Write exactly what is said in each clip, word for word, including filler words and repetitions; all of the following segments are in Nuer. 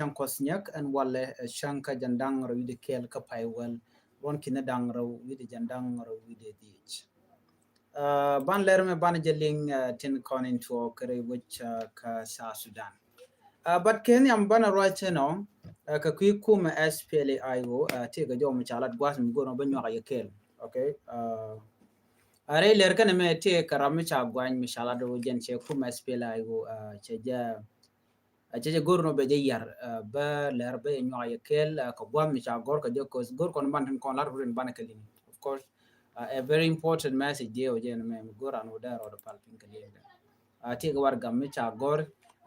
Cäŋ Kuɔth Nyak ɛn walɛ, ɛ, cäŋ kä jiɛn da̱ŋ rɛw wi̱cdɛ kɛl kä pay wäl ruɔ̱n ki̱ni da̱ŋ rɛw wi̱cdɛ jiɛn da̱ŋ rɛw wi̱cdɛ dhieec. Ɛ, ban lɛr mɛ banɛ jɛ liŋ, ɛ, tin kɔn in tuɔɔk kɛ rɛy wec, ɛ, kä South Sudan. Ɛ, but kɛ nhiam banɛ ruac thin ɔ, ɛ, kɛ kui̱ kumɛ S P L A I O, ɛ, tëëkɛ jɔw mi ca lat gua̱th mi go̱r mɔ bä nyuak yɛ kɛl. Okay. Ɛ, a rɛy lɛr kɛnɛ mɛ tëëkɛ ram mi ca guany mi ca lat wä jɛn cɛ kumɛ S P L A I O, ɛ, cɛ jɛ, ɛ, cɛ jɛ go̱r nɔ bɛ jɛ yar, ɛ, bä lɛr bä nyuak yɛ kɛl, ɛ, kɛ gua̱th mi ca gɔr kɛ jɛ kɔs go̱r kɔn ban tin kɔn lat rurin banɛ kɛ liŋ. Of course, ɛ, a very important message diɛ wä jɛn mɛ mi go̱r an wä dee rɔɔd pal piny kɛ liŋ dɛ. Ɛ, tëëkɛ warɛga mi ca gɔr,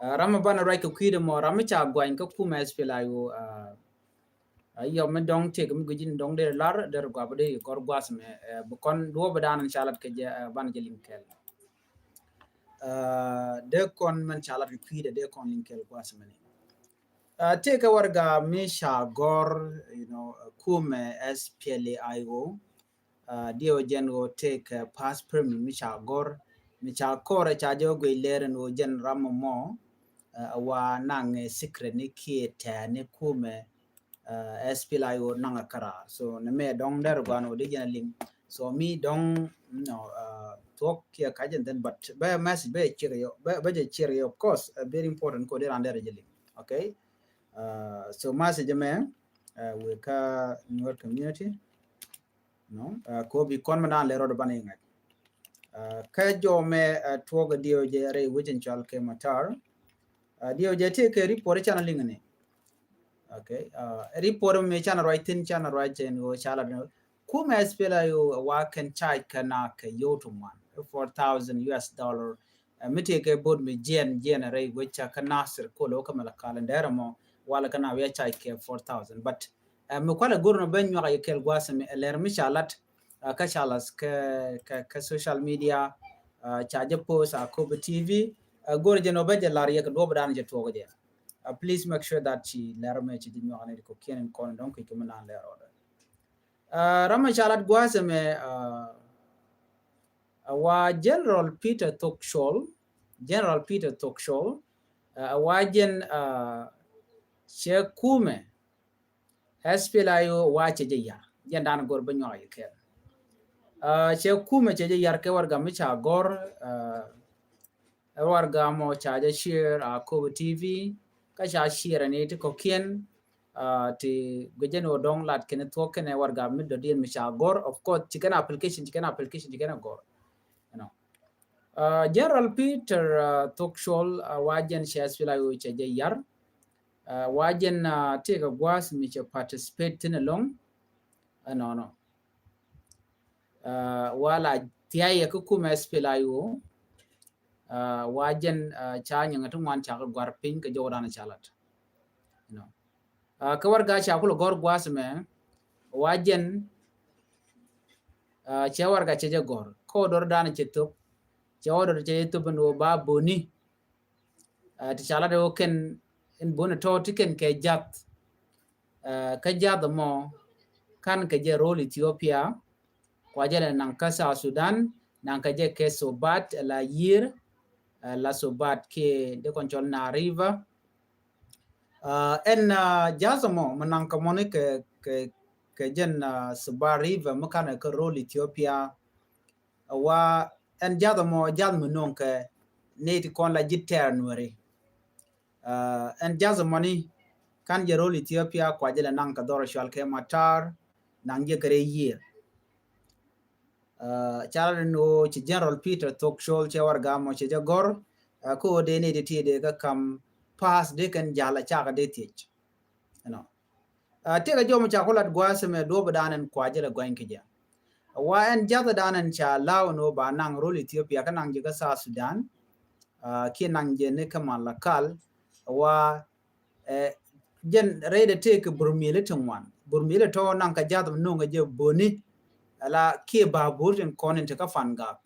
ɛ, ram mi banɛ ruac kɛ kui̱dɛ mɔ ram mi ca guany kɛ kumɛ S P L A I O, ɛ, ɛ, yɔ mi dɔŋ tëëkɛ mi gui̱c in dɔŋ dee lar dee rɛ guap dee gɔr gua̱th mɛ, ɛ, bi kɔn duɔ̱ɔ̱p dan in ca lat kɛ jɛ, ɛ, banɛ jɛ liŋ kɛl. Ɛ, dee kɔn mɛn ca lat kɛ kui̱dɛ dee kɔn liŋ kɛl gua̱th mɛ ni. Ɛ, tëëkɛ warɛga mi ca gɔr, you know, kumɛ S P L A I O, ɛ, diɛ wä jɛn wä tëëkɛ past permit mi ca gɔr mi ca kɔrɛ ca jɛ wä guic lɛr in wä jɛn ram mɔ, ɛ, wa naŋ, ɛ, secret ni kiɛ tɛɛ ni kumɛ, ɛ, S P L A I O naŋ a kara. So ni mɛ dɔŋ dɛr guan wä di jɛn a liŋ. So mi dɔŋ, you know, ɛ, tuɔk kiɛ ka jɛn then, but bɛ message bɛ check yɔ, bɛ, bɛ jɛ check yɔ, of course, ɛ, very important ko di ran dɛr jɛ liŋ. Okay. Ɛ, so message mɛ, ɛ, wä kä Nuer community. No, ɛ, ko bi kɔn mi naan lɛ rɔd banɛ ŋa̱c. Ɛ, kä jɔ mɛ, ɛ, tuɔk diɛ wä jɛ rɛy wecin cual kɛ Matar. Ɛ, diɛ wä jɛ tëëkɛ report canɛ liŋ ni. Okay. Ɛ, report mi canɛ ruac thin canɛ ruac cɛn wä ca lat ni. Kumɛ S P L A I O wa kɛn charge kɛ na kɛ yio̱w ti ŋuan. Four thousand U S dollar. Ɛ, mi tëëkɛ bo̱o̱t mi jiɛn, jiɛn rɛy wec ca kä Nasir kolo kä Malakal in dɛr mɔ walɛ kä na wiɛ charge kɛ four thousand. But, ɛ, mi kualɛ go̱r nɔ ben nyuak yɛ kɛl gua̱th mi, ɛ, lɛr mi ca lat, ɛ, kä ca lath kɛ, kɛ, kɛ social media, ɛ, ca jɛ post a Kobe T V, ɛ, go̱r jɛ nɔ ben jɛ lar yɛ kɛ duɔp dan jɛ tuɔk jɛ. Ɛ, please make sure that ci lɛr mɛ ci jɛ nyuak ni di kɔ kiɛn in kɔn dɔŋ kui̱ kɛ mi naan lɛr rɔɔdɛ. Ɛ, ram mi ca lat gua̱th mɛ, ɛ, ɛ, wa General Peter Thokchol, General Peter Thokchol, ɛ, ɛ, wa jɛn, ɛ, cɛ kumɛ S P L A I O wa cɛ jɛ yar, jɛn dan gor bä nyuak yɛ kɛl. Ɛ, cɛ kumɛ cɛ jɛ yar kɛ warɛga mi ca gɔr, ɛ, ɛ, warɛga mɔ ca jɛ share a Kobe T V, kä ca share ni ti kɔkiɛn, ɛ, ti guic jɛ ni wä dɔŋ lat kɛn thuɔk kɛn ɛ warɛga mi dɔ̱diɛn mi ca gɔr. Of course, ci kɛn application, ci kɛn application, ci kɛn a gɔr. You know. Ɛ, General Peter, ɛ, Thokchol, ɛ, wa jɛn cɛ S P L A I O cɛ jɛ yar. Ɛ, wa jɛn, ɛ, tëëkɛ gua̱th mi cɛ participate thin ɛlɔŋ. Ɛ, nɔnɔ. Ɛ, wa la thiayɛ kä kumɛ S P L A I O. Ɛ, wa jɛn, ɛ, ca nyiŋ ti ŋuan ca kɛ guar piny kɛ jɔwdan ca lat. You know. Ɛ, kä warɛga ca kulɛ gɔr gua̱th mɛ, wa jɛn, ɛ, cɛ warɛga cɛ jɛ gɔr. Kä wä dɔr dan cɛ thop. Cɛ wä dɔr cɛ jɛ thop ni wä ba boni. Ɛ, ti ca lat wä kɛn in boni tɔ ti kɛn kɛ jath. Ɛ, kä jath mɔ kan kɛ jɛ rol Ethiopia. Kua jɛ lɛ naŋ kä South Sudan, naŋ kɛ jɛ kɛ Sobat, la yir, ɛ, la Sobat kɛ dee kɔn cɔl na River. Ɛ, ɛn, ɛ, jath mɔ, mɔ naŋ kɛ mɔni kɛ, kɛ, kɛ jɛn, ɛ, Sobat River, mɔ kan kɛ rol Ethiopia. Ɛ, wa ɛn jath mɔ, jath mɔ no̱o̱ŋ kɛ ni ti kɔn la ji̱ tɛɛr Nuɛri. Ɛ, ɛn jath mɔni kan jɛ rol Ethiopia, kua jɛ lɛ naŋ kɛ dhɔr cual kɛ Matar, naŋ jɛ kɛ rɛy yiër. Ɛ, ca lat ni wä ci General Peter Thokchol cɛ warɛga mɔ cɛ jɛ gɔr, ɛ, kä wä dee ni ti ti dee kä kam pass dee kɛn jal a cakɛ dee thiec. You know. Ɛ, tëëkɛ jɔw mi ca ku lat gua̱a̱th mɛ duɔ̱ɔ̱p dan in kua jɛ lɛ guany kɛ jɛ. Wa ɛn jath dan in ca law ni wä ba naŋ rol Ethiopia kä naŋ jɛ kä South Sudan. Ɛ, kiɛ naŋ jɛ ni kä Malakal. Wa, ɛ, jɛn rɛydɛ tëëkɛ burmili ti ŋuan. Burmili tɔ naŋ kɛ jath mi no̱o̱ŋ kɛ jɛ boni. Ala kiɛ babur tin kɔn in ti kä Fangak.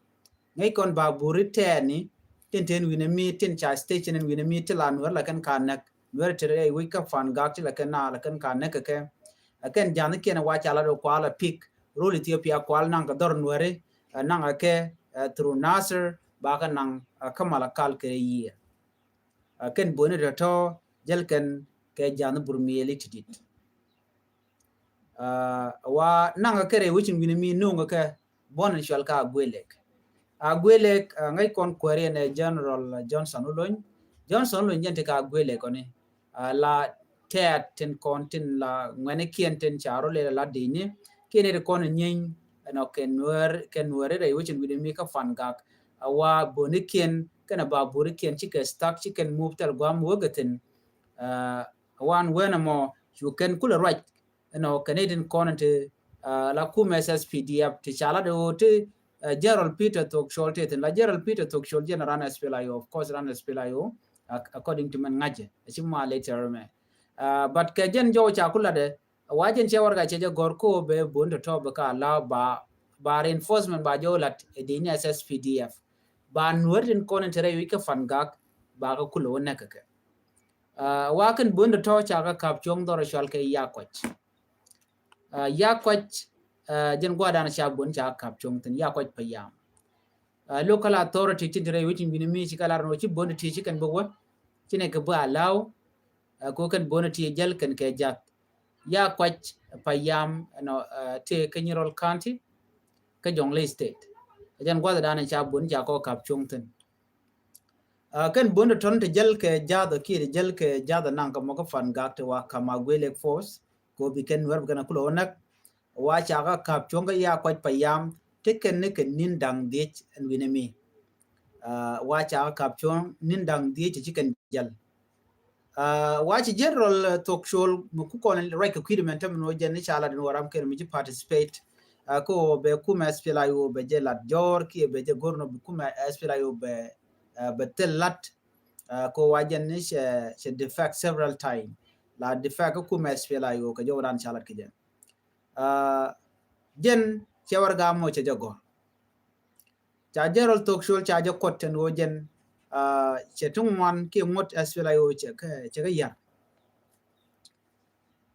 Ŋäc kɔn baburi tɛɛni tin, tin wi̱nɛ mi tin ca station in wi̱nɛ mi ti la Nuɛr la kɛn ka näk. Nuɛr ti rɛy wi̱c kä Fangak ti la kɛn na la kɛn ka näk kɛ kɛ. Ɛ kɛn ja̱n kiɛn wa ca la do kua la pick rol Ethiopia kua la naŋ kɛ dhɔr Nuɛri, ɛ, naŋ kɛ kɛ, ɛ, through Nasir ba kɛ naŋ, ɛ, kä Malakal kɛ rɛy yiër. Ɛ, kɛn boni tɔ̱tɔ̱ jäl kɛn kɛ ja̱a̱n Bur Mɛl ti di̱t. Aa, wa naŋ kɛ rɛy wecin wi̱ni mi no̱o̱ŋ kɛ buɔ̱n in cual kɛ Aguelek. Aguelek, aa, ŋäc kɔn kuääri ɛn ɛ General Johnson Olony. Johnson Olony jɛn ti kɛ Aguelek kɔni. Aa, la tɛ̈t tin kɔn tin la ŋuɛnikiɛn tin ca rɔ lɛ la di̱i̱ni kiɛn iti kɔn in nyieny ɛnɔ kɛ Nuäär, kɛ Nuäär rɛy wecin wi̱ni mi kä Fangak. Aa, wa bonikiɛn kɛnɛ ba burikiɛn cikɛ stuck, cikɛn move thil gua̱a̱m wä gɛ thi̱n. Aa, wan wen ɛmɔ cu kɛn kulɛ ruac ɛnɔ kɛn itin kɔn ti, aa, la kumɛ S S P D F ti ca lat ɣöö ti, aa, General Peter Thok Chol ti thi̱n. La General Peter Thok Chol jɛn ran S P L A I O, of course, ran S P L A I O, ac-, according to mɛn ŋa̱cɛ, a ci ma later mɛ. Aa, but kɛ jɛn jɔw ca ku latdɛ, wa jɛn cɛ warɛga cɛ jɛ gɔ̱r ko bɛ bon tɔ̱tɔ̱ bɛ ka la ba, ba reinforcement ba jɔw lat ɛ di̱i̱ni S S P D F. Ba Nuäär tin kɔn ti rɛy wi̱c kä Fangak ba kä kulɛ wä nɛk kɛ kɛ. Aa, wa kɛn bon tɔ̱tɔ̱ ca kɛ ka̱p cuɔ̱ŋ dhɔr cual kɛ Yakuac. Aa, Yakuac, aa, jɛn gua̱dan ca bon ca ka̱p cuɔ̱ŋ thi̱n, Yakuac Payam. Aa, local authority tin ti rɛy wecin wi̱ni mi ci kɛ lar nɔ ci bon ti ci kɛn bä wä. Ci nɛ kɛ bä allow, aa, ko kɛn bon ti jäl kɛn kɛ jath. Yakuac Payam, ɛnɔ, aa, ti kɛ Nyirol County, kɛ Jonglei State. Jɛn gua̱dan ca bon ca kɔ ka̱p cuɔ̱ŋ thi̱n. Aa, kɛn bon tɔ̱tɔ̱ ti jäl kɛ jath kiɛ ti jäl kɛ jath naŋ kɛ mɔ kä Fangak ti wa ka̱m Aguelek force. Ko bi kɛn Nuäär bi kɛn kulɛ wä näk. Wa ca kɛ ka̱p cuɔ̱ŋ kɛ Yakuac Payam ti kɛn ni kɛ ni̱n da̱ŋ dhiec ɛn wi̱ni mi. Aa, wa ca kɛ ka̱p cuɔ̱ŋ ni̱n da̱ŋ dhiec ti ci kɛn jäl. Aa, wa ci General, aa, Thok Chol mi ku kɔn ruac kɛ kui̱dɛ mɛn tämɛ ni wä jɛn ni ca lat ni wä ram kɛn mi ci participate. Aa, ko bɛ kumɛ S P L A I O bɛ jɛ lat jɔr kiɛ bɛ jɛ go̱r nɔ bi kumɛ S P L A I O bɛ, aa, bɛ thil lat. Aa, ko wa jɛn ni cɛ, cɛ defect several time. La defect kä kumɛ S P L A I O kɛ jɔw dan ca lat kɛ jɛn. Aa, jɛn cɛ warɛga mɔ cɛ jɛ gɔ̱r. Ca General Thok Chol ca jɛ kuɔt tin wä jɛn, aa, cɛ ti ŋuan kiɛ ŋuɔ̱t S P L A I O cɛ kɛ, cɛ kɛ yar.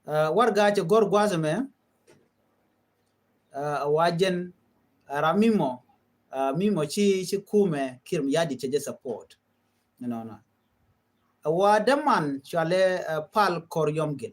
Aa, warɛga cɛ gɔ̱r gua̱a̱th ɛmɛ, aa, wa jɛn, aa, ram mi mɔ, aa, mi mɔ ci, ci kumɛ Kiir Mayardit cɛ jɛ support. Ɛnɔnɔ. Aa, wa däman cualɛ, aa, Pal Kor Yɔm Gil.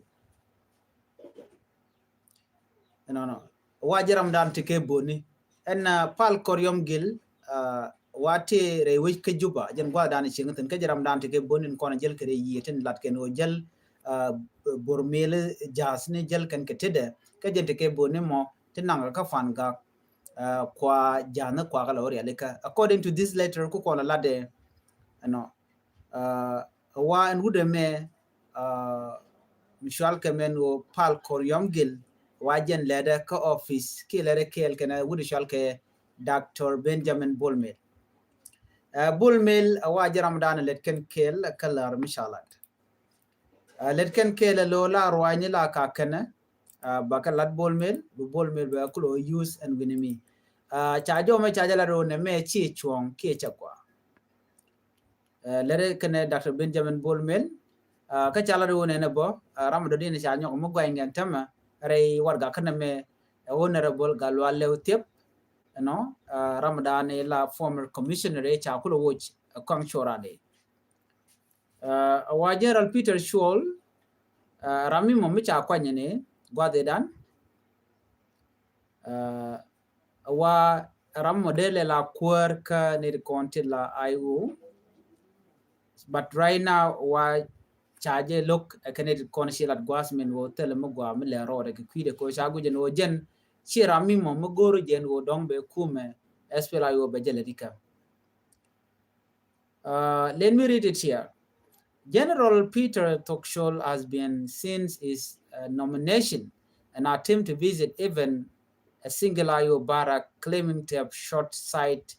Ɛnɔnɔ. Wa jɛ ramdan ti kɛ boni. Ɛn, aa, Pal Kor Yɔm Gil, aa, wa ti rɛy wec kä Juba. Jɛn gua̱dan cieŋ thi̱n kä jɛ ramdan ti kɛ boni in kɔn jäl kɛ rɛy yiëë tin lat kɛn wä jäl, aa, Bor Mel ja̱a̱th ni jäl kɛn kɛ tetdɛ. Kä jɛn ti kɛ boni mɔ ti naŋ kä Fangak, aa, kua ja̱a̱th ni kua kä la wä rialikä. According to this letter ku kɔn latdɛ, ɛnɔ. Aa, wa ɛn wut ɛmɛ, aa, mi cual kɛ mɛn wä Pal Kor Yɔm Gil, wa jɛn lɛdɛ kä office kiɛ lɛdɛ kɛɛl kɛnɛ wut cual kɛ Doctor Benjamin Bol Mel. Aa, Bol Mel, aa, wa jɛ ramdan lɛt kɛn kɛɛl kä lär mi ca lat. Aa, lɛt kɛn kɛɛl ɛ lo̱ la ruacni la ka kɛnɛ, aa, ba kɛ lat Bol Mel, bi Bol Mel bɛ kulɛ use ɛn wi̱ni mi. Aa, ca jɔmɛ ca jɛ lat wä nɛ mɛ ci cuɔ̱ŋ kiɛ cɛ gɔaa. Aa, lɛrɛ kɛnɛ Doctor Benjamin Bol Mel, aa, kä ca lat wä nɛnɛ bä, aa, ram dɔ̱diɛn ca nyɔk mi gua̱ny ŋɛn tämɛ rɛy warɛga kɛnɛ mɛ, aa, Honorable Gatluak Lew Thiep, ɛnɔ, aa, ram dan la former commissioner ca kulɛ woc, aa, kɔŋ cuɔrani. Aa, wa General Peter Chol, aa, ram mi mɔ mi ca kuany ni gua̱dhidan. Aa, wa ram mɔ dee lɛ la kuäär kä nɛy ti kɔn ti la I O. But right now wa ca jɛ lo̱k ɛ kɛ nɛy ti kɔn ci lat gua̱a̱th min wä thilɛ mi gɔaa mi lɛ rɔɔdɛ kɛ kui̱dɛ kɛ ca guic ɛn wä jɛn ci ram mi mɔ mi go̱o̱r jɛn wä dɔ̱ŋ bɛ kumɛ S P L A I O bɛ jɛ lɛ dikä. Uh, let me read it here. General Peter Thok Chol has been, since his, uh, nomination, an attempt to visit even a single I O barrack, claiming to have short sight,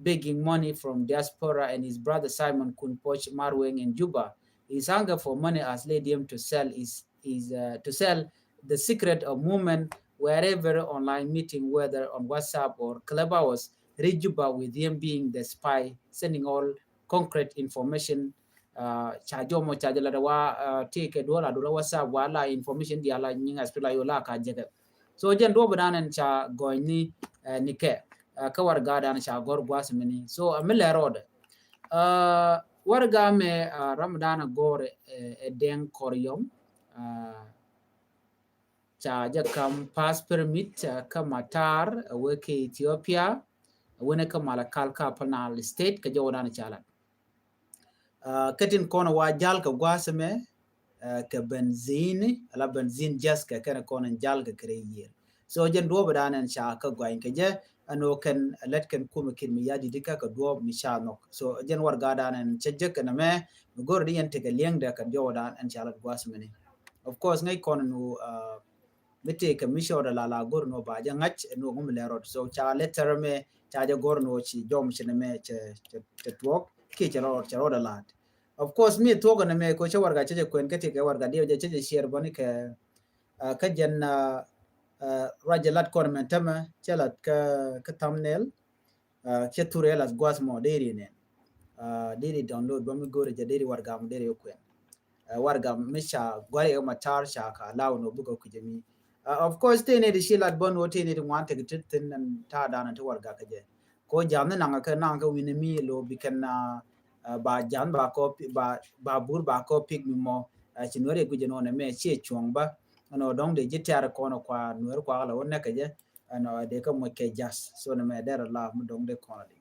begging money from diaspora and his brother Simon Kun Poch Marweng in Juba. His hunger for money has led him to sell his, his, uh, to sell the secret of movement wherever online meeting, whether on WhatsApp or Clubhouse, reach Juba with him being the spy, sending all concrete information. Uh, ca jɔmɔ ca jɛ la da wa, uh, ti kɛ duɔl a duɔl WhatsApp wa la information di ala nying aspila yo la ka jɛ kɛ. So jɛn duɔp dan en ca gɔny ni, uh, ni kɛ, uh, kä warɛga dan ca gɔr guas mini. So, uh, mi lɛ rɔɔdɛ. Uh, Warɛga mɛ, ah, ram dan a gɔr, eh, ɛ Deng Koryom, ah, ca jɛ kam pass permit, ah, kä Matar, ah, wee kɛ Ethiopia, ah, wee ni kä Malakal kä Upper Nile State, kɛ jɔw dan ca lat. Ah, kä tin kɔn wa jal kɛ gua̱a̱th mɛ, ah, kɛ benzin, ala benzin just kɛ kɛn kɔn jal kɛ kɛ rɛy yiëër. So jɛn duɔ̱ɔ̱p dan ɛn ca kä gua̱ny kɛ jɛ, ɛn ɣöö kɛn lät kɛn kumɛ Kiir Mayardit kä kɛ duɔ̱ɔ̱p mi ca nhɔk. So jɛn warɛga dan ɛn cä jek kɛn mɛ, mi go̱r di yɛn tekɛ liɛŋdɛ kɛ jɔw dan ɛn ca lat gua̱a̱th mɛni. Of course, ŋäc kɔn nu, ah, mi tëëkɛ mi cɛ rɔɔdɛ la la go̱r nɔ ba jɛ ŋa̱c nɔ ŋum lɛ rɔɔd. So ca letter mɛ ca jɛ go̱r nɔ ci jɔm ci nɛ mɛ cɛ, cɛ, cɛ tuɔɔk kiɛ cɛ rɔɔd, cɛ rɔɔdɛ laat. Of course, mi tuɔɔk nɛ mɛ ko cɛ warɛga cɛ jɛ kuɛn kä tëëkɛ warɛga diɛw jɛ cɛ jɛ share bäni kɛ, ah, kä jɛn, ah, ah, ruac jɛ lat kɔn mɛn tämɛ cɛ lat kä, kä thumbnail. Ah, cɛ thurɛ la gua̱a̱th mɔ deri nɛn. Ah, deri download bä mi go̱rɛ jɛ deri warɛga mɔ deri kuɛn. Ah, warɛga mi ca gua̱ri ɛ Matar ca ka law nɔ bukɛ kui̱ jɛ mi. Ah, of course, tëë ni di ci lat bä nɔ tëë ni di ŋuan tek ti thin ɛn ta̱a̱ dan ti warɛga kɛ jɛ. Ko jam ni naŋ kɛ naŋ kɛ wi̱ni mi lo bi kɛn, ah, ah, ba jam ba kɔ pi-, ba, ba bur ba kɔ pik mi mɔ. Ah, ci nuɛri gui̱c nɔ nɛ mɛ ci cuɔ̱ŋ bä. Ɛnɔ dɔ̱ŋ de ji̱ tɛ̈r kɔn kua nuɛri kua la wä nɛkɛ jɛ. Ɛnɔ de kä moc kɛ ja̱th. So nɛ mɛ dɛr la mi dɔ̱ŋ de kɔn di.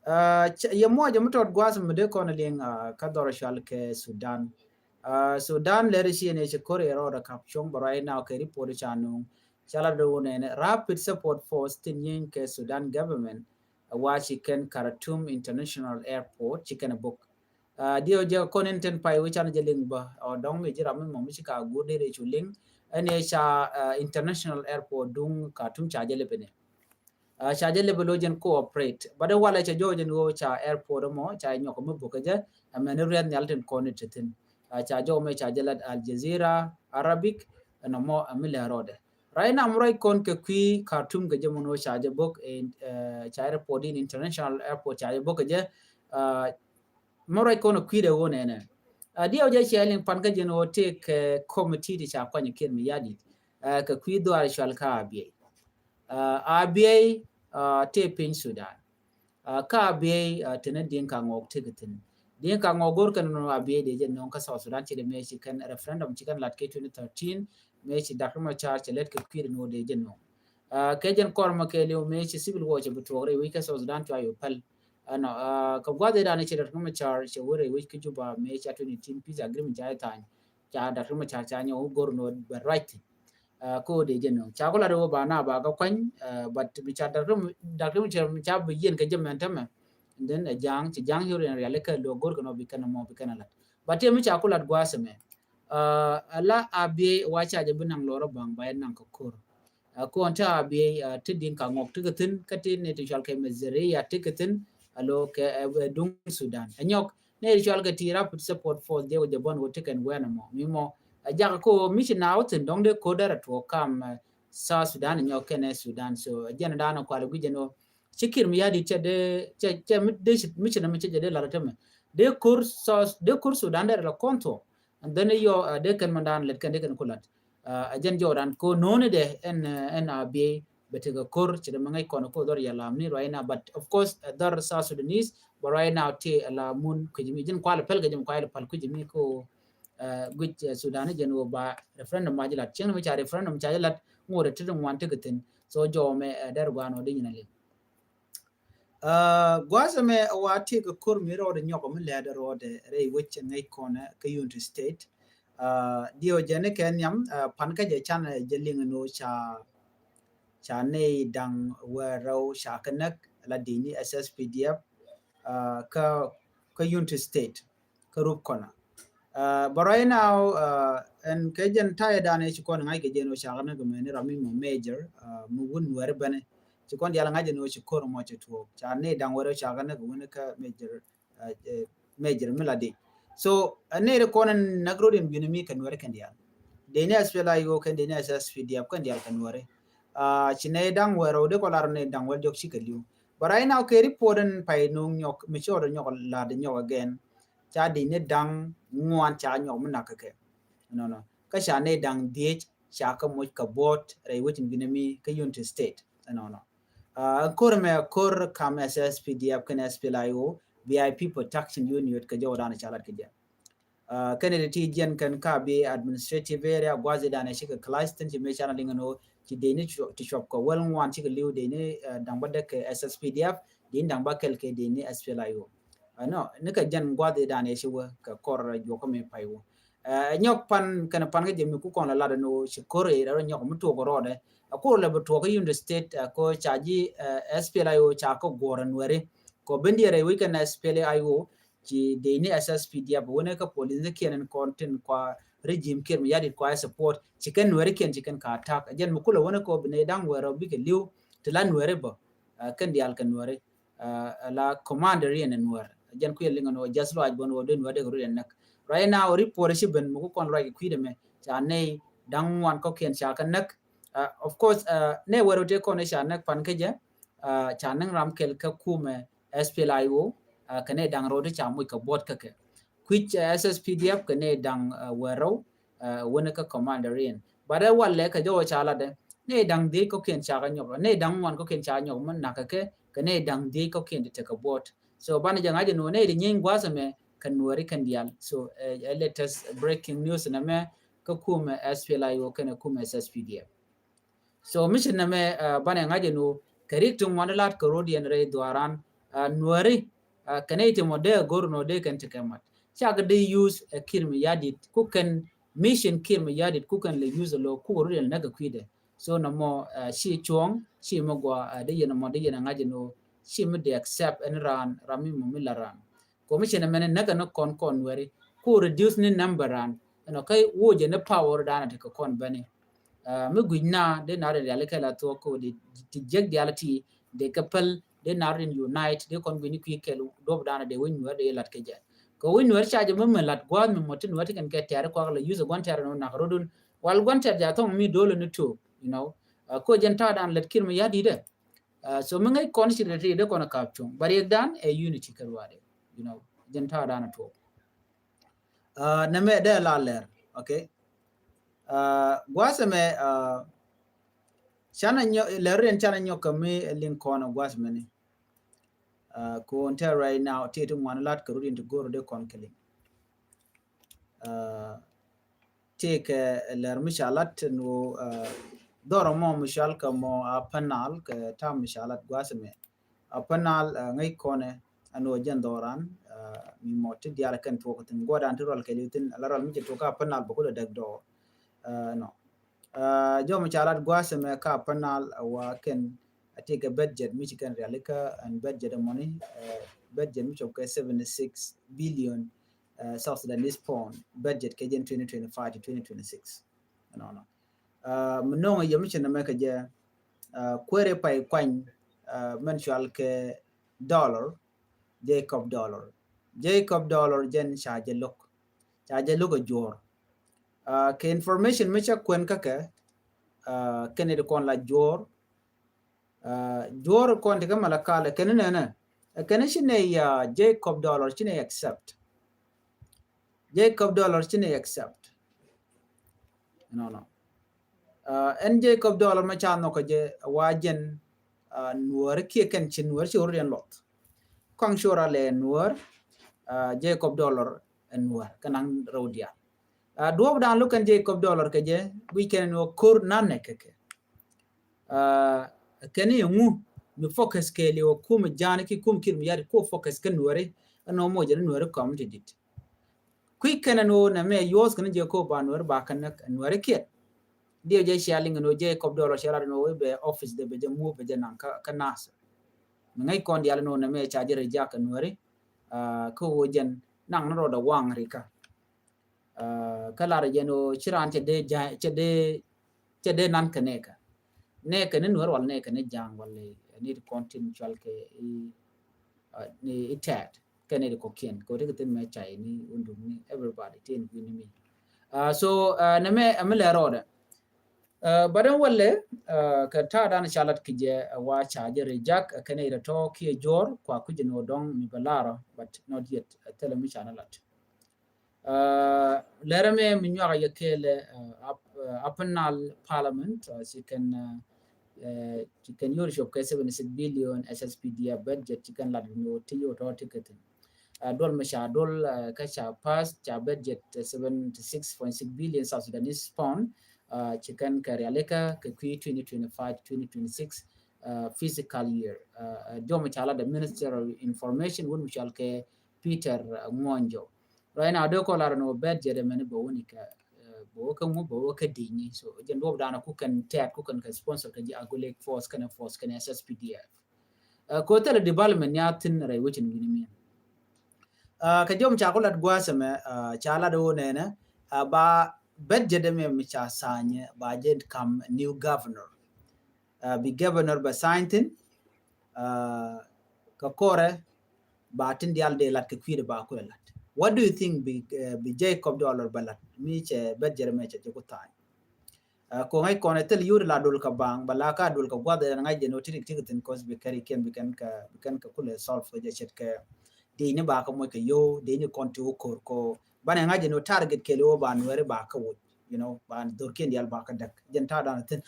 Ah, cɛ-, yɛ muɔcɛ mi tɔt gua̱a̱th mi dee kɔn liŋ, ah, kä dhɔr cual kɛ Sudan. Ah, Sudan lɛri ci ni ci ko̱r yɛ rɔɔdɛ kap cuɔ̱ŋ bä right now kɛ report ca nuŋ. Ca la do̱ wunɛ ni Rapid Support Force tin nyin kɛ Sudan government, ah, wa ci kɛn Khartoum International Airport ci kɛn bok. Ah, diɛw jɛ kɔn in tin pay wi̱can jɛ liŋ bä, ɔ dɔ̱ŋ mi ji̱ ram mi mɔ mi ci ka guur dee rɛy cu liŋ. Ɛn yɛ ca, ah, International Airport duŋ Khartoum ca jɛ lɛ bini. Ah, ca jɛ lɛ bɛ lo jɛn cooperate. But walɛ ca jɔw jɛn ɣöö ca airport mɔ, ca nyɔk mi bukɛ jɛ, ɛmɛn ni riɛth nhial tin kɔn ni ti thin. Ah, ca jɔw mɛ ca jɛ lat Al Jazeera, Arabic, ɛn mɔ, ɛmi lɛ rɔɔdɛ. Right now, mi ruac kɔn kɛ kui̱ Khartoum kɛ jɛ mun ɣöö ca jɛ bok, eh, ca airport in international airport ca jɛ bok kɛ jɛ, ah, mi ruac kɔn kui̱dɛ ɣöö nɛnɛ. Ah, diɛw jɛ cɛ liŋ pan kä jɛn ɣöö tëëkɛ, eh, committee ti ca kuany Kiir Mayardit. Ah, kɛ kui̱ dhɔaar cual kä Abyei. Ah, Abyei, ah, tëë piny Sudan. Ah, kä Abyei, ah, tëë ni Dinka Ŋɔk tëëkɛ thi̱n. Dinka Ŋɔk go̱r kɛn nɔ Abyei dee jɛ nöŋ kä South Sudan ci dee mëë ci kɛn referendum ci kɛn lat kɛ twenty thirteen, mëë ci Doctor Machar cɛ lät kɛ kui̱dɛ nɔ dee jɛ nöŋ. Ah, kɛ jɛn kɔr mɔ kɛɛliw mëë ci civil war cɛ bi tuɔɔk rɛy wec kä South Sudan cua yɔ päl. Ɛnɔ, ah, kɛ gua̱th ëëdan ci Doctor Machar cɛ wä rɛy wec kä Juba mëë ca twenty eighteen peace agreement ca jɛ tha̱a̱ny. Ca Doctor Machar ca nyɔk wä go̱r nɔ bɛ ruac thi̱n. Ah, kä wä dee jɛ nöŋ. Ca ku lat wä ba na ba kä kuany, ah, but mi ca Doctor, Doctor Machar mi ca bi yiɛn kɛ jɛ mɛn tämɛ. And then, ah, ja̱a̱ŋ, ci ja̱a̱ŋ yori ɛn riali kɛ luɔ go̱r kɛ nɔ bi kɛn mɔ bi kɛn a lat. But tëë mi ca ku lat gua̱a̱th ɛmɛ. Ah, ala Abyei wa ca jɛ bi naŋ lɔrä baŋ ba yɛ naŋ kɛ ko̱r. Ah, kɔn te Abyei, ah, te Dinka Ŋɔk tekɛ thi̱n, kä te ni ti cual kɛ Maziria tekɛ thi̱n, alo kɛ, eh, duŋ Sudan. Ɛ nyɔk, ni ti cual kɛ ti Rapid Support Force dee wä jɛ bɔn wä tekɛn wɛn mɔ. Mi mɔ, a jak ko mi ci na wä thi̱n dɔŋ dee ko̱r dee rɛ tuɔɔk kam, eh, South Sudan nyɔk kɛnɛ Sudan. So, a jɛn dan kual gui̱c jɛn wä. Ci Kiir Mayardit cɛ dee, cɛ, cɛ mi dee ci, mi ci na mi cɛ jɛ dee lar tämɛ. Dee ko̱r South, dee ko̱r Sudan dee rɛ la kɔn tuɔɔk. And then yɔ, uh, dee kɛn mandan lɛt kɛn dee kɛn kulat. Uh, a jɛn jɔwdan ko noni dɛ ɛn, uh, ɛn Abyei bɛ tekɛ ko̱r ci dɛ mɛ ŋäc kɔn ko dhɔr yɛ lam ni right now. But of course, uh, dhɔr South Sudanese, but right now ti, uh, la mun kui̱c mi jɛn kual pɛl kɛ jɛn kual pɛl kui̱c mi ko, uh, guic, uh, Sudan jɛn wä ba referendum ma jilat. Cieŋ mi ca referendum ca jilat ŋot ti ŋuan ti kɛ thin. So jɔw mɛ, uh, dɛr guan wä di nyina liŋ. Ah, gua̱a̱th ɛmɛ wa tëëkɛ ko̱r mi rɔɔdɛ nyɔk mi lɛɛdɛ rɔɔdɛ rɛy wec ŋäc kɔnɛ kä Unity State. Ah, diɛw jɛ ni kɛ nhiam, ah, pan kä jɛ can jɛ liŋ ni ca, ca nɛy da̱ŋ wäl rɛw ca kɛ näk la di̱ny ni S S P D F, ah, kä, kä Unity State. Kä Rup kɔnɔ. Ah, but right now, ah, ɛn kɛ jɛn ta̱yɛ danɛ ci kɔn ŋa̱c kɛ jɛn wä cakɛ ni kɛ mɛni ram mi mɔ major, ah, mi wun nuɛri bɛni. Ci kɔn dial ŋa̱c jɛn wä ci ko̱r mɔ ci tuɔɔk. Ca ni da̱ŋ wä rɛ cakɛ ni kɛ wun kä major, ah, eh, major mi la di. So, ah, ni ri kɔn nak rot in bini mi kɛ nuɛri kɛn dial. Deni S P L A I O kɛn deni S S P D F kɛn dial kɛ nuɛri. Ah, ci ni da̱ŋ wä rɛ wä di kɔ lar ni da̱ŋ wä jɔk ci kɛ liu. But right now kɛ report in pay nuŋ nyɔk, mi ci ɔdɔ nyɔk la di nyɔk again. Ca di̱ny ni da̱ŋ ŋuan ca nyɔk mi nak kɛ kɛ. Nɔnɔ. Kä ca ni da̱ŋ dhiec ca kä moc kä buɔt rɛy wec in bini mi kä Unity State. Nɔnɔ. Ah, ko̱r mɛ ko̱r kam S S P D F kɛn S P L A I O, V I P Protection Unit kɛ jɔw dan ca lat kɛ jɛ. Kɛnɛ ti ti jiɛn kɛn ka bi administrative area gua̱th i̱ danɛ cikɛ class tin ci mëë canɛ liŋɛ nɔ ci dee ni ti cuɔp kɛ wäl ŋuan cikɛ li̱w dee ni daŋ bä däk kɛ S S P D F, dee ni daŋ bä kɛl kɛ dee ni S P L A I O. Nɔ ni kɛ jɛn gua̱th i̱ danɛ ci wä kɛ kɔr juɔkä mi pay wä. Nyɔk pan kɛnɛ pan kä jɛ mi ku kɔn la lat nɔ ci kor i̱ rɛ nyɔk mi tuɔk rɔɔdɛ. Ɛ kor lɛ bi tuɔk kä Unity State ɛ ko ca ji̱ S P L A I O ca kä guɔr ɛ nuɛri. Kɔ ben diɛ rɛ wec kɛn S P L A I O ci dee ni S S P D F wene kä police ni kiɛn in kɔn tin kua regime kiɛn mi yadit kua support ci kɛn nuɛri kiɛn ci kɛn ka attack. Jɛn mi kulɛ wene kɔ bi ne daŋ wɛrɛ bikɛ liw ti la nuɛri bä kɛn dial kɛ nuɛri. La commander yɛn nuɛr jɛn kuɛ liŋ nɔ just luac bä nɔ den nuɛr dek rut yɛn näk. Right now report ci ben mi ku kɔn ruac kɛ kui̱dɛ mɛ ca nɛy daŋ wan kɔ kiɛn ca kɛ näk. Of course ne wɛrɛ te kɔn ca näk pan kä jɛ. Ca näŋ ram kɛl kä kumɛ S P L A I O kɛ nɛy daŋ rot ca muc kɛ buɔt kä kɛ kui̱c S S P D F kɛ nɛy daŋ wɛrɛw. Wene kä commander in but ɛ walɛ kɛ jɔwä ca latdɛ nɛy daŋ dhiec kɔkiɛn ca kɛ nyɔk nɛy daŋ ŋuan kɔkiɛn ca nyɔk mɛ nakä kɛ kɛ nɛy daŋ dhiec kɔkiɛn ti tekɛ buɔt. So banɛ jɛ ŋa̱c ɛn wä nɛy ti nyieeny gua̱a̱th ɛmɛ kɛ nuɛri kɛn diaal. So ɛ latest breaking news nɛmɛ kä kumɛ S P L A I O kɛnɛ kumɛ S S P D F. So mission nɛmɛ banɛ ŋa̱c ɛn wä kɛ rik ti ŋuan lat kɛ rot yɛn rɛy dhuaran nuɛri kɛ nɛy ti mɔ dee go̱r nɔ dee kɛn ti kɛ mat. Cakɛ dee use ɛ Kiir Mayardit ku kɛn mission Kiir Mayardit ku kɛn lɛ use lo ku kɛ rot yɛn näk kɛ kui̱dɛ. So nɔmɔ ci cuɔ̱ɔ̱ŋ ci mi gua dee yɛn mɔ dee yɛn ŋa̱c ɛn wä ci mi dee accept ɛn ran ram mi mɔ mi la ran. Commission mɛn näk ɛn kɔn kɔn nuɛri ku reduce ni number ran ɛn kä wocɛ ni power dan ti kɛ kɔn bɛni. Mi guic na dee nar in riali kɛl a thuɔk ko di ti jek dial ti dee kɛ pɛl dee nar in unite dee kɔn guic ni kui̱ kɛl duɔp dan dee wec nuɛr dee lat kɛ jɛ. Kɛ wec nuɛr ca jɛ mi mi lat gua̱a̱th mi mɔ ti nuɛr ti kɛn kɛ tɛɛr kuak la use gua̱n tɛɛr ni nak rodun wal gua̱n tɛɛr ja thɔŋ mi dol ni tuɔk you know. Ko jɛn ta̱a̱ dan lät Kiir Mayardit dɛ. So mi ŋäc kɔn ci dee ti dee kɔn a kap cuŋ but riɛk dan ɛ unity kɛ ruaadɛ you know jɛn ta̱a̱ dan a tuɔk. Nɛmɛ dee la lɛr okay. Gua̱a̱th ɛmɛ canɛ nyɔk lɛr riɛn canɛ nyɔk kɛ mi liŋ kɔn gua̱a̱th mɛni. Ko until right now ti ti ŋuan lat kɛ rut in ti go̱r dee kɔn kɛ liŋ. Ti kɛ lɛr mi ca lat ni wä dhɔrɔ mɔ mi cal kɛ mɔ a Upper Nile kɛ tam mi ca lat gua̱a̱th ɛmɛ. Upper Nile ŋäc kɔnɛ ɛn wä jɛn dhɔran mi mɔ ti dial kɛn tuɔk thin guɔdan ti rɔl kɛ liu thin ala rɔl mi cɛ tuɔk Upper Nile bä kulɛ dɛk dɔɔ. Nɔ jɔ mi ca lat gua̱a̱th ɛmɛ ka Upper Nile wa kɛn a ti kɛ budget mi ci kɛn riali kä ɛn budget ɛmɔni budget mi cɔp kɛ seventy six billion South Sudanese pound budget kɛ jɛn twenty twenty-five to twenty twenty-six. Nɔnɔ mi no̱o̱ŋ yɛ mi ci nɛmɛ kɛ jɛ kuɛrɛ pay kuany mɛn cual kɛ Dollar, Jacob Dollar. Jacob Dollar jɛn ca jɛ lo̱k ca jɛ lo̱k a juɔr. Kɛ information mi ca kuɛn kä kɛ kɛn it kɔn la juɔr. Juɔr kɔn ti kä Malakal kɛn nɛnɛ kɛn ci nɛ ya Jacob Dollar ci nɛ accept. Jacob Dollar ci nɛ accept. Nɔnɔ ɛn Jacob Dollar ma ca nhɔk kɛ jɛ wa jɛn nuɔr kiɛ kɛn ci nuɔr ci wur yɛn lɔth. Kɔŋ cor a lɛ nuɔr Jacob Dollar ɛ nuɔr kɛ naŋ rɛw diaal. Duɔp dan lo̱k kɛn Jacob Dollar kɛ jɛ guic kɛn nuɔr kor nanɛ kɛ kɛ. Kɛn i̱ ŋu mi focus kɛɛli wä kum ja̱a̱n ki kum Kiir Mayardit ku focus kä nuɔri ɛn ɔ mocɛ ni nuɔri community dit. Kui̱ kɛn ɛn ɣöö nɛmɛ yuɔth kɛn jɛ ko ba nuɛr ba kɛn nuɛr kiɛt. Diɛ jɛ cia liŋ ɛn ɣöö Jacob Dollar cia lat ɛn ɣöö bɛ office dɛ bɛ jɛ muɔp bɛ jɛ naŋ kä Nasir. Mi ŋäc kɔn dial ɛn ɣöö nɛmɛ ca jɛ reject kɛ nuɛri kä ɣöö jɛn naŋ ni rɔɔdɛ waŋ rika. Kä lar jɛ ɛn ɣöö ci raan cɛ dee cɛ dee cɛ dee nan kɛ nɛɛkɛ nɛɛkɛ ni nuɛr wal nɛɛkɛ ni ja̱a̱ŋ wal ni ti kɔn tin cual kɛ i tɛɛt. Kɛn it kɔkiɛn kɛ wä ti kɛ thin mɛ cay ni wundum ni everybody ti in guini mi. So nɛ mɛ ɛmi lɛ rɔɔdɛ. But ɛn wälɛ kɛ ta̱a̱ dan ca lat kɛ jɛ wa ca jɛ reject kɛn it tɔ kiɛ jɔr kua kui̱c ni wä dɔŋ mi bɛ larɔ but not yet. Thilɛ mi ca ni lat. Lɛrɛ mɛ mi nyuak yɛ kɛɛlɛ Upper Nile Parliament ci kɛn ci kɛn yori cop kɛ seventy six billion S S P D F budget ci kɛn lat ni wä ti yot tɔ ti kɛ thin. Duɔl mi ca duɔl kä ca pass ca budget seventy six point six billion South Sudanese pound. Ci kɛn kɛ rialikä kɛ kui̱ twenty twenty five twenty twenty six fiscal year. Jɔm ca la the Minister of Information wun mi cɔal kɛ Peter Mwonjo. Right now dee kɔ lar ni wä budget mɛn bɛ wuni kɛ bɛ wä kɛ ŋu bɛ wä kɛ di̱ni. So jɛn duɔp danɔ ku kɛn tɛt ku kɛn kɛ sponsor kɛ ji̱ Agulek Force kɛn force kɛn S S P D F. Ko thilɛ development ni a thin rɛy wecin wi̱ni mi. Kɛ jɔm ca ku lat gua̱a̱th ɛmɛ ca lat wä nɛnɛ ba budget ɛmɛ mi ca sanyɛ ba jɛ kam new governor. Bi governor ba sany thin kɛ kɔrɛ ba tin dial dee lat kɛ kui̱dɛ ba kulɛ lat. What do you think bi bi Jacob Dollar ba lat mi cɛ budget ɛmɛ cɛ jɛ ku thany? Ko ŋa̱c kɔn ɛ thil yuri la dul ka baŋ ba la ka dul ka guath ɛ ŋa̱c jɛ no tirik tirik thin kos bi kɛri kiɛn bi kɛn ka bi kɛn ka kulɛ solve kɛ jɛ chet kɛ dini ba ka moc kɛ yo dini kɔn ti wä kor ko banɛ ŋa̱c jɛ no target kɛli wä ba nuɛri ba ka wut, you know, ba dhor kiɛn dial ba ka dek jɛn ta dan thin.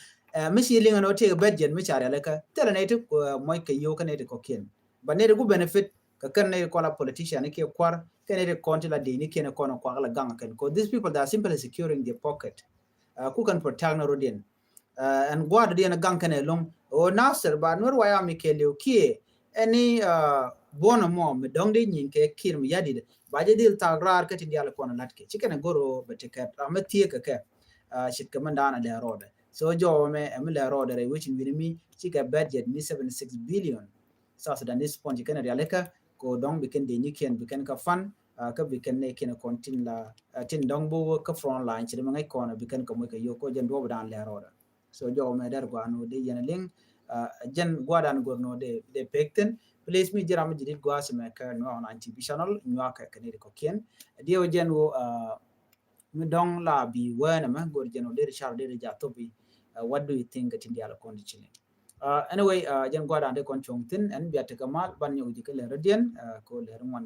Mi ci liŋ no tiek budget mi ca rial ka thil ne ti moc kɛ yo ka ne ti kɔ kiɛn ba ne ti gu benefit ka kɛn ne ti kɔla politician ni kiɛ kuar kɛn ne ti kɔn ti la dini kiɛn kɔn kuak la gaŋ kɛn ko these people that are simply securing their pocket. Ku kɛn protect ni rodiɛn. Ɛn gua̱a̱r dodiɛn gaŋ kɛn ɛlɔŋ o Nasir ba nuɛr waya mi kɛliw kiɛ ɛni buɔn mɔ mi dɔŋ di nyin kɛ kir mi yadid ba jɛ dhil thak raar kä tin dial kuɔn lat kɛ ci kɛn goro bɛ ti kɛt ram mi thiek kɛ kɛ. Cit kɛ mi ndan a lɛ rɔɔdɛ so jɔwɛ mɛ ɛmi lɛ rɔɔdɛ rɛy wecin wi̱ni mi ci kɛ budget mi seventy six billion. South Sudanese pound ci kɛn rialikä ko dɔŋ bi kɛn deni kiɛn bi kɛn ka fan kä bi kɛn ne kiɛn kɔn tin la tin dɔŋ bo kä front line ci demi ŋa̱c kɔn bi kɛn ka moc ka yo ko jɛn duɔp dan lɛ rɔɔdɛ. So jɔw mɛ dɛr gua no de yɛn liŋ jɛn gua dan gor no de de pek thin. Please mi jiram mi jidit gua si mɛ kä no online T V channel nyuak kɛ kɛ ni de kɔ kiɛn. Diɛ wä jɛn wo mi dɔŋ la bi wɛn mɛ gor jɛn wo de char de ja topi. What do you think tin dial kɔn di chilling? Anyway, jɛn gua̱dan de kɔn cuɔ̱ŋ thin ɛn bia tekɛ mal ban nyɔk ji̱ kɛ lɛr rɔ̱diɛn ko lɛr ŋuan